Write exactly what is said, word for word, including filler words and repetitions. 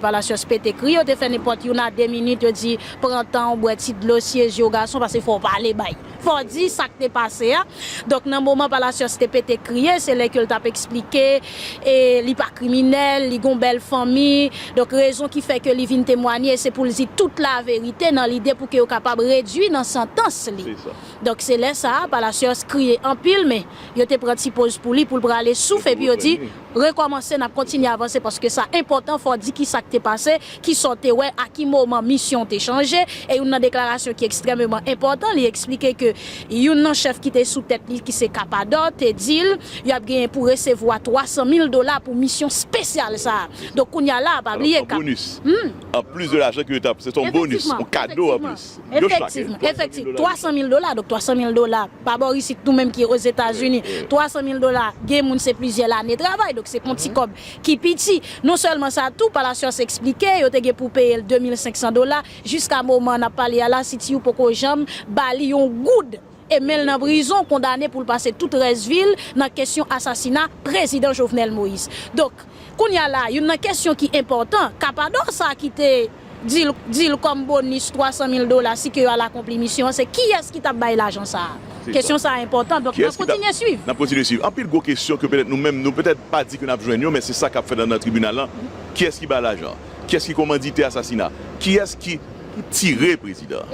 Palacios pete kriye, yo te fè nenpòt youn a de minit, yo di, "Pran tan w, bwè ti dlo, syeje w gason, paske fò w pale bay. Fò w di sa k te pase a." Donk, nan moman Palacios te pete kriye, se lè ke l t ap eksplike, e li pa kriminèl, li gon bèl fanmi. Donk, rezon ki fè ke li vin temwanye, se pou l di tout laverite nan lide pou ke yo kapab redui nan santans li. Se sa. Donk, se lè sa a, Palacios kriye anpil, men yo te pran ti poz pou li, pou l prale souf, epi yo di, "Rekòmanse, n ap kontinye avanse, paske sa enpòtan, fò w di ki sa k te pase, ki sa w te wè, a ki moman misyon w te chanje." E youn nan deklarasyon ki ekstrèmeman enpòtan, li eksplike ke youn nan chèf ki te sou tèt li, ki se Kapadò, te di l y ap genyen pou resevwa twa san mil dola pou misyon espesyal sa a. Donk, kounye a la, pa bliye, an bonis. An plis de lajan ke yo t ap, se yon bonis, yon kado an plis. Yo chak, efektivman, efektivman, twa san mil dola, donk twa san mil dola, pa bò isit, nou menm ki Ozetazini, twa san mil dola, gen moun se plizyè lane travay, donk se pa yon ti kòb ki piti. Non sèlman sa, tou, Palacios eksplike, yo te gen pou peye l de mil senk san dola, jiska moman n ap pale a la, City U poko janm ba li yon goud. E men l nan prizon, kondane pou l pase tout rès vi l nan kesyon asasina prezidan Jovenel Moïse. Donk, kounye a la, youn nan kesyon ki enpòtan, Kapadò sa ki te di l, di l kòm bonis twa san mil dola si ke yo al akonpli misyon an, se kiyès ki t ap bay lajan sa a? Kesyon sa a enpòtan, donk n ap kontinye swiv. N ap kontinye swiv. Anpil gwo kesyon ke petèt nou menm, nou petèt pa di ke n ap jwenn yo, men se sa k ap fèt anndan tribinal lan. Kiyès ki bay lajan? Kiyès ki kòmanditè asasina? Kiyès ki tire prezidan an?